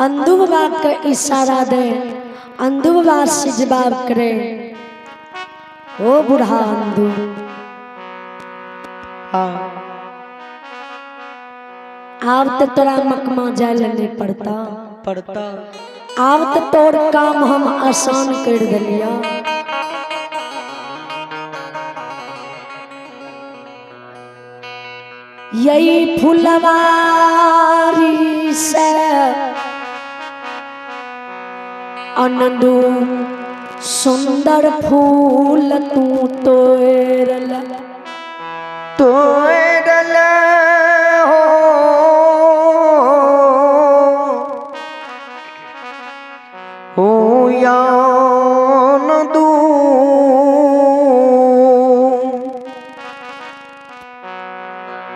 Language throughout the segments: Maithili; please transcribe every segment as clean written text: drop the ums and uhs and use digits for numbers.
अंदू बाबा के इशारा दे, अंदू बाबा से जवाब करे, ओ बूढ़ा अंदू, हाँ आब तो तोरा मकमा जाय ले नहीं पड़ता, पड़ता, आब तो तोर काम हम आसान कर दिलिया। यही फुलवारी से अनंदू सुंदर फूल तू तोड़ल, तोड़ल हो, हो यान दू,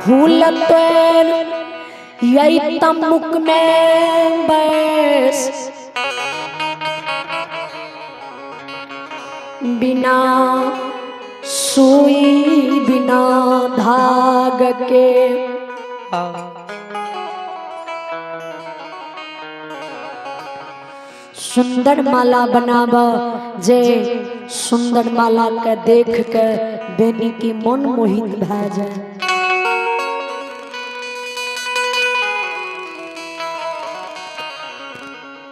फूल तोड़ यही तमुक में बैस, बिना सुई बिना धाग के। सुंदर माला बनाब जे सुंदर माला के देख के बेनी की मन मोहित भए जाए।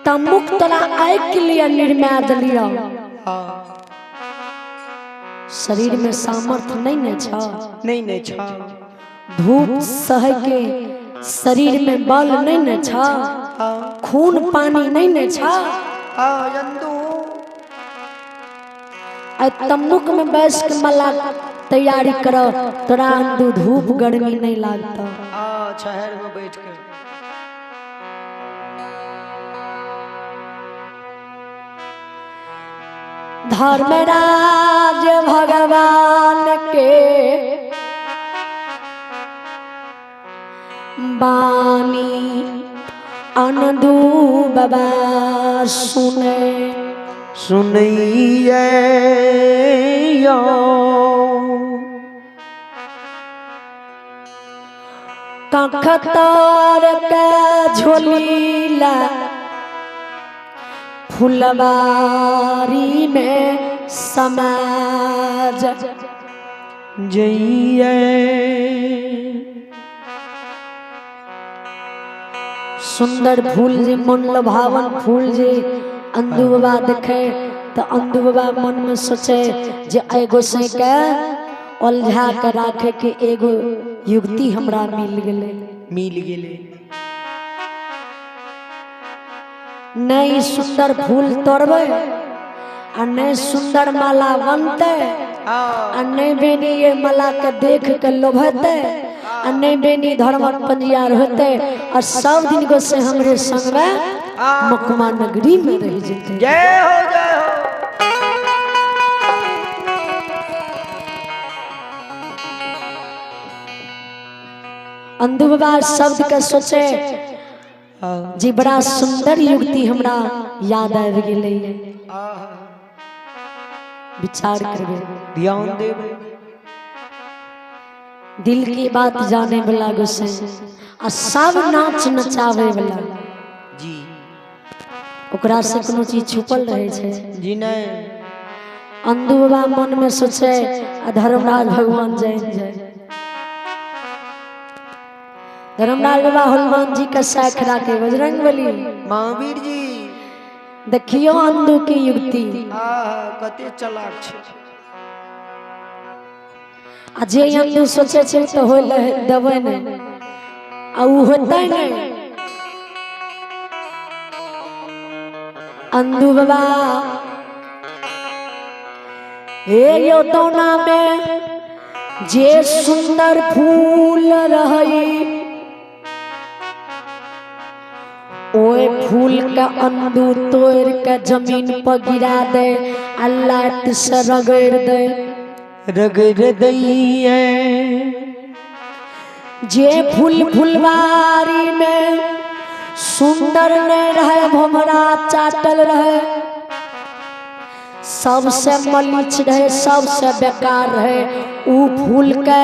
तमुक तोरा आइ के लिए निर्माय दिलिया, शरीर में सामर्थ्य नहीं ने छ, नहीं ने छ, धूप सह के शरीर में बल नहीं ने छ, खून पानी नहीं ने छ। तमुक में बैस के मला तैयारी करो, तोरा अंदू धूप गर्मी नहीं लागता। शहर में बैठ के धर्मराज भगवान के बानी अनदू बाबा सुने सुनैये कखतार के झोलीला फुलवारी में समाज जइये। सुंदर फूल जे मन लभावन फूल जे अंदू बाबा देखे तो अंदू बाबा मन में सोचे जे एगो से के उलझा के राखे के एगो युक्ति हमरा मिल गेले, मिल गेले। नहीं सुंदर फूल तोड़बे आ नहीं सुंदर माला बनते आ नहीं बेनी ये माला के देख के लोभते आ नहीं बेनी धर्मक पंजियार होते और सब दिन को से हमरे संग में मकमा नगरी में रह जेते। जय हो जय हो। अंधु बाबा शब्द के सोचे जी बड़ा सुंदर युक्ति हमरा याद आबि गेलै। विचार करबे, ध्यान देबे, दिल की बात जाने वाला गोसाई आ सब नाच नचावे वाला जी, ओकरा से कोनो चीज छुपल रहे छै जी नहीं। अंधु बाबा मन में सोचे आ धर्मराज भगवान जय जय। धर्मराज बाबा हनुमान जी का साख राखे बजरंग बली महावीर जी। देखियो अंधु की युक्ति कते चलाक छै। आ जे अंधु सोचे छै तो होय देबै नहीं आ उ होतै नहीं। अंधु बाबा हे यो दोना में जे सुंदर फूल रही ओए फूल का अंदू तोड़ के जमीन पर गिरा दे, अल्लाह से रगड़ दे, रगड़ दैये। जे फूल फुलवारी में सुंदर नहीं रहे, भमरा चाटल रहे, सबसे मलिच रहे, सबसे बेकार रहे, ऊ फूल के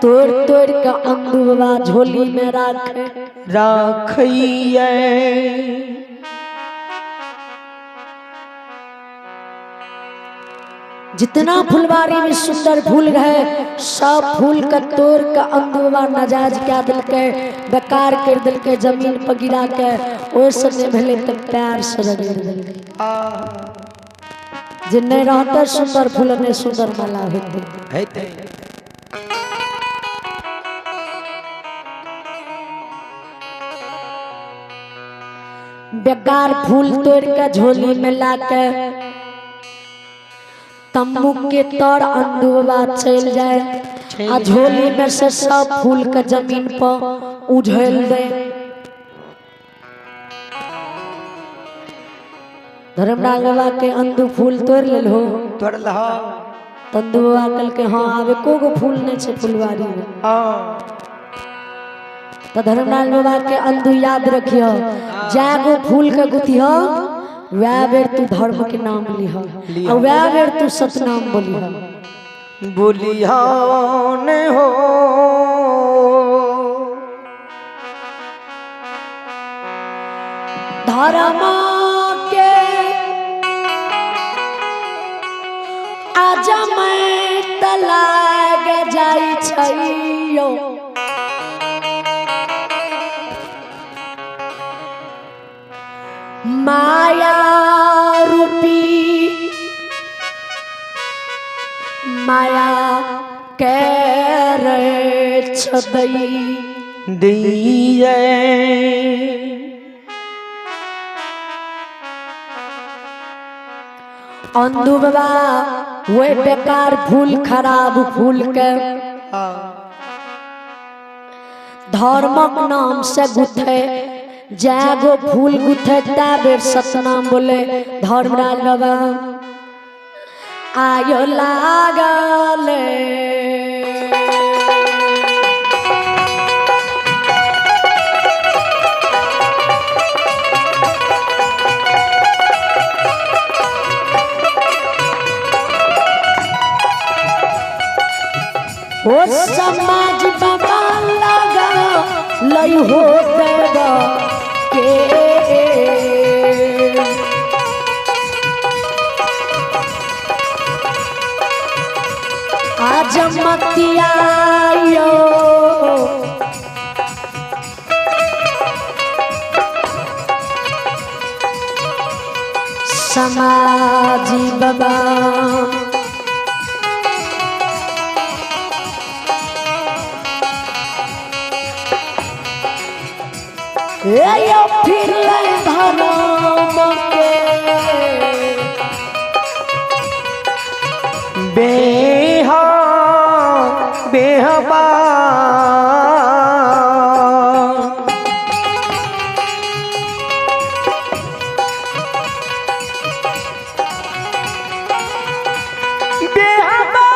तोड़ तोड़ के अंदू बाबा झोली में राखे राखिए। जितना फुलवारी में सुंदर फूल रहे सब फूल के तोड़ के अंदुआ नजायज क्या दिलके, बेकार कर दिलके, जमीन पर गिरा के। ओहिसँ नहि भेलै तऽ पैर से रगड़ देलकै। जे नहि रहतै सुंदर फूल, नहि सुंदर माला होतै। हेतै। बेकार फूल तोड़ के झोली में ला के तम्बू के तर अंडुआ चल जाए आ झोली में से सब फूल के जमीन पर उझेल दे। धर्मराज बाबा के अंदू फूल तोड़ लेल हो। तोड़ लहो। तंदू बाबा कहल के हाँ, आब एको गो फूल नहीं छै फुलवारी में। तो धर्मराज बाबा के अंदू याद रखियो, जागो फूल के गुथियो वह बेर तू धर्म के नाम लिह और वह बेर तू सतनाम बोलिह। बोलिह ने हो। धर्म के आज मैं तलाग जाई छैयो, माया रूपी माया के रे छदई दिए। अंधु बाबा वे बेकार फूल खराब फूल के धर्मक नाम से गुथे, जागो फूल गुथे ता बेर सतनाम बोले। धर्मराज बाबा आयो लागल ओ समाज बाबा लगा लई हो देवा के। आज मतियायो समाजी बाबा ए फिर धर्म के बेहा बेहबा। बेहबा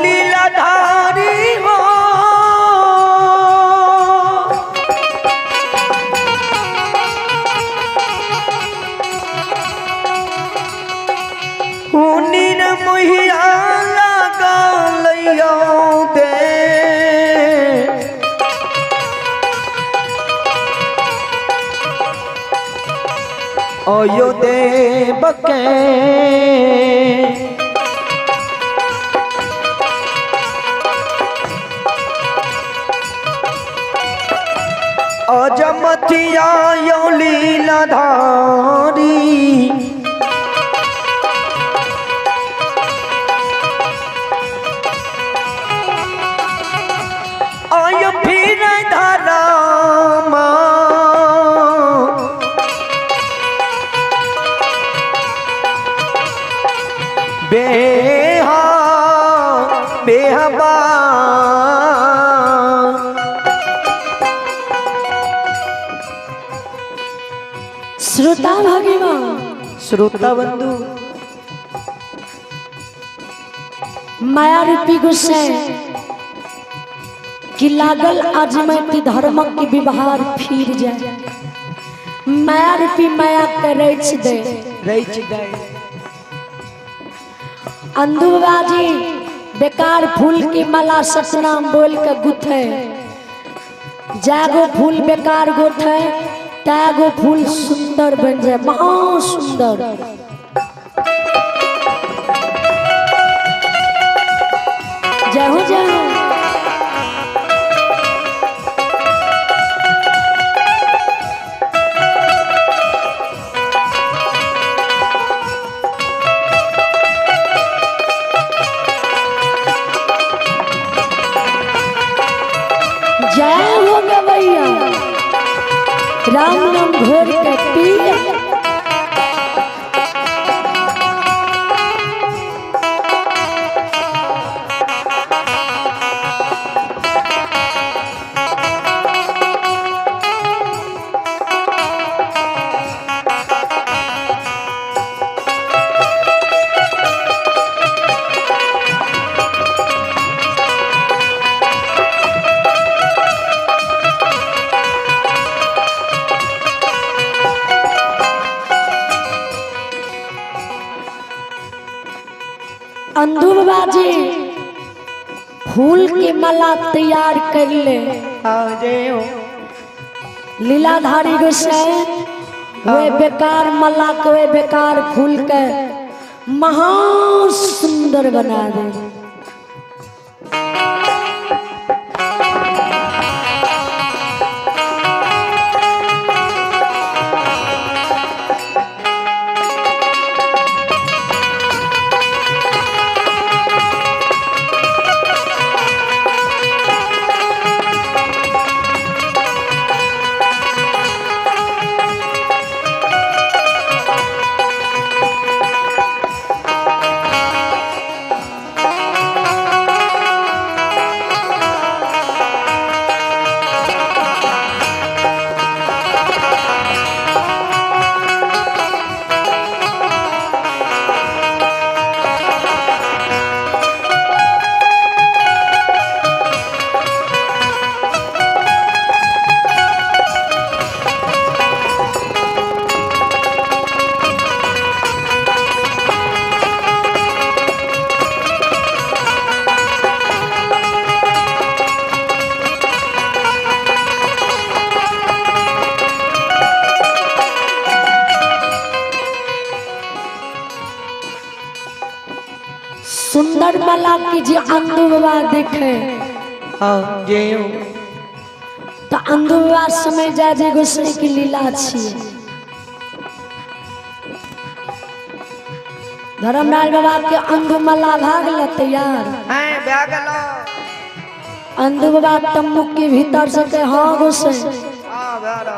लीलाधारी हो। मुहिया लगल दे। अयो देव के अजमतिया यो लीलाधारी। आय फिर धरामा बेहा बेहबा। श्रोता भगिमा श्रोता बंधु माया रूपी गुस्से कि लागल अजमैती धर्मक के व्यवहार फिर जाए। माया रूपी माया के रच दे रच दे। अंधुबाजी बेकार फूल की माला सतनाम बोल के गुथे। जागो फूल बेकार गोठ है तागो फूल सुंदर बन जाए, बहुत सुंदर। जय हो जय हो। जय हो गवैया, राम नाम घोर के पी। अंधु बाबा जी फूल के माला तैयार कर ले। हाँ जय हो। लीलाधारी गोसाई वे बेकार माला के वे बेकार फूल के महा सुंदर बना दे। सुंदर माला की जे अंधु बाबा देखे हाँ जय हो। तो अंधु बाबा समय जाय जे गोसाई की लीला छी। धर्मराज बाबा के अंधु माला भागल तैयार। हैं ब्यागलो। अंधु बाबा तम्बू के भीतर से के हाँ गोसाई। हाँ ब्यागलो।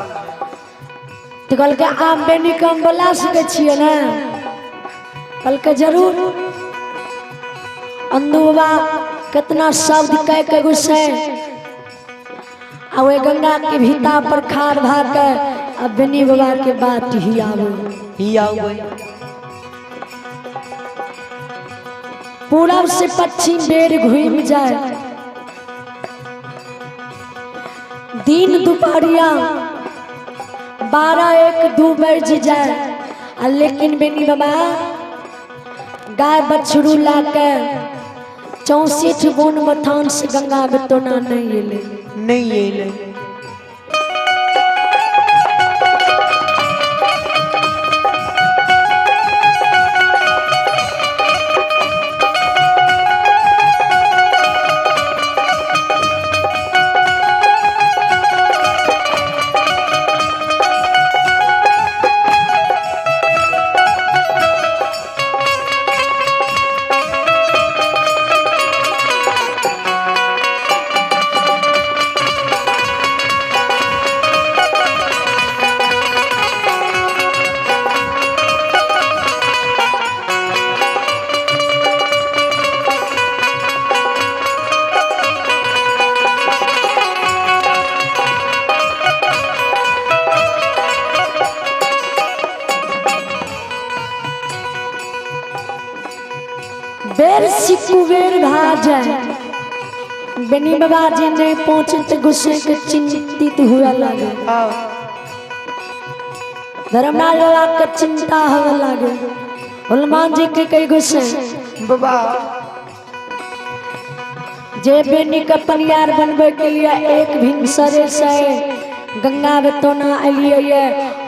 तो कहलकै आम बेनी कम बोला सकै छियै ने? कहलकै जरूर। अंधु बाबा कितना शब्द कह के गुस्से आ वे गंगा के भीता पर खाड़ भा के आ बेनी बाबा के बात ही आवे ही आवे। पूरब से पश्चिम बेर घूम जाए, दिन दोपहरिया 12 1 2 बज जाए, आ लेकिन बेनी बाबा गाय बछड़ू ला के 64 बोन मथान से गंगा बेतोना नहीं एले। नहीं एले। बेर सिकुबेर भा जाए, बेनी बाबा जी नहीं पहुंचे तो गुस्से के चिंतित हुआ लगे। धर्मराज बाबा के चिंता हुआ लगे। हनुमान जी के कई गुस्से बाबा जे बेनी के पनियार बनबे के लिए एक भिनसरे से गंगा बेतौना एलियै ये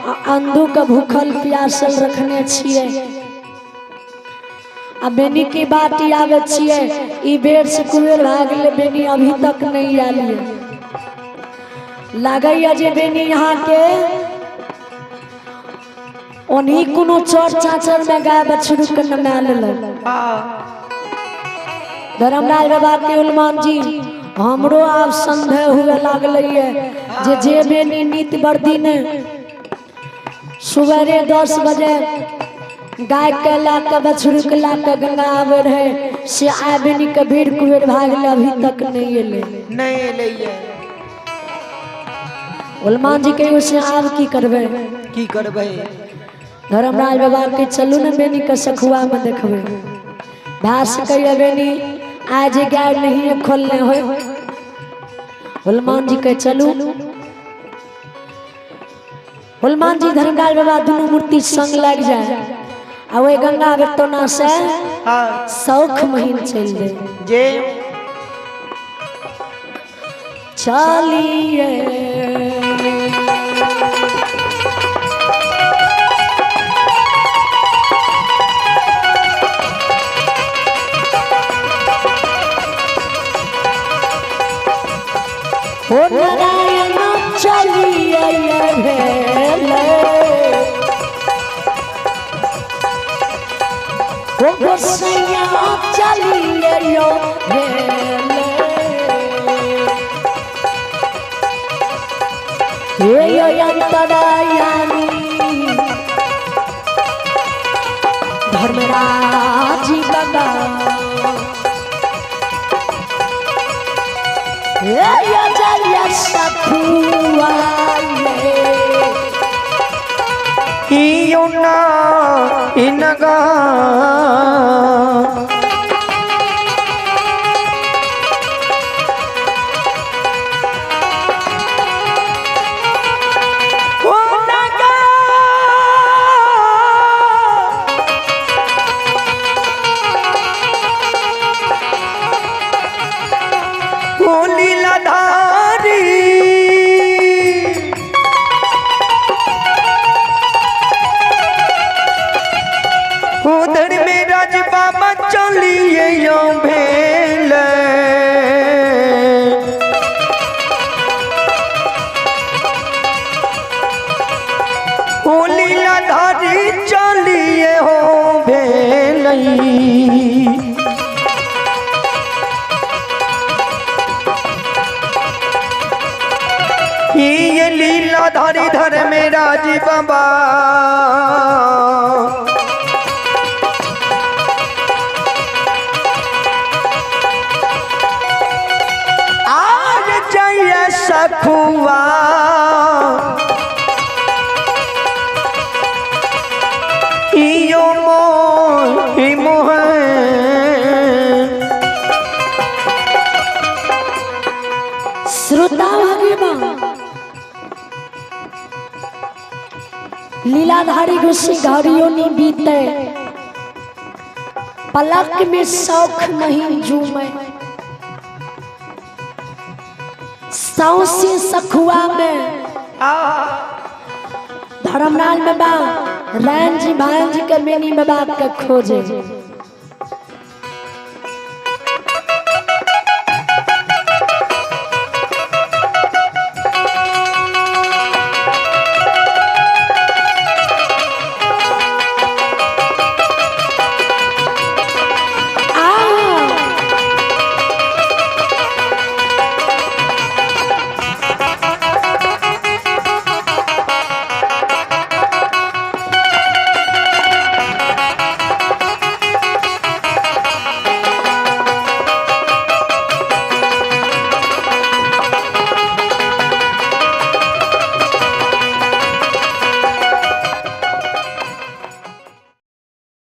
आ अंधू के भूखल प्यासल रखने छियै आ बेनी की बात आबै छियै। ई बेर से कुबेर भए गेलै, बेनी अभी तक नहीं आयल ये। लागैया जे बेनी यहाँ के ओनही कोनो चौर चाचर में गाय बछड़ू के नमा लेलक। धर्मराज बाबा के उलमान जी, हमरो आब संदेह हुए लागलै ये जे जे बेनी नित बर्दी ने सवेरे 10 बजे गाय के ला के बछड़ू के ला के गंगा आवे रहे, से आय बेनी के भीड़ कुबेर भाग गेलै, अभी तक नहीं एलै। नहीं एलै ये। उलमान जी कहियो से आब की करबै? की करबै? धर्मराज बाबा के चलू ने बेनी के सखुआ में देखबै। भए सकैया बेनी आज गाय नहीं खोलने हो। हनुमान जी के चलू। हनुमान जी धर्मराज बाबा दुनू मूर्ति संग लग जाए आ वही गंगा बेतौना से शौख महीन चल जाए। जे चलिए ओ नारायण चलिए भेले ओ गोसैया चलिए यो भेले हे यो अंतरायामी धर्मराज बाबा हे यो जय सखुआ इयो ना इनगा ओ नगा ओ लीलाधारी उधर में राज बाबा चलिए यो भेल ओ लीलाधारी चलिए हो भेल। ये लीलाधारी धर में राज बाबा आज जय सखुआ इयो मोह मोह श्रोता भागीबा लीलाधारी गुस्सी घड़ियों नी बीते पलक में शौख नहीं झूमे सौसे सखुआ में धर्मराज बाबा रैन जी भाई जी के मेनी बाबा के खोजे।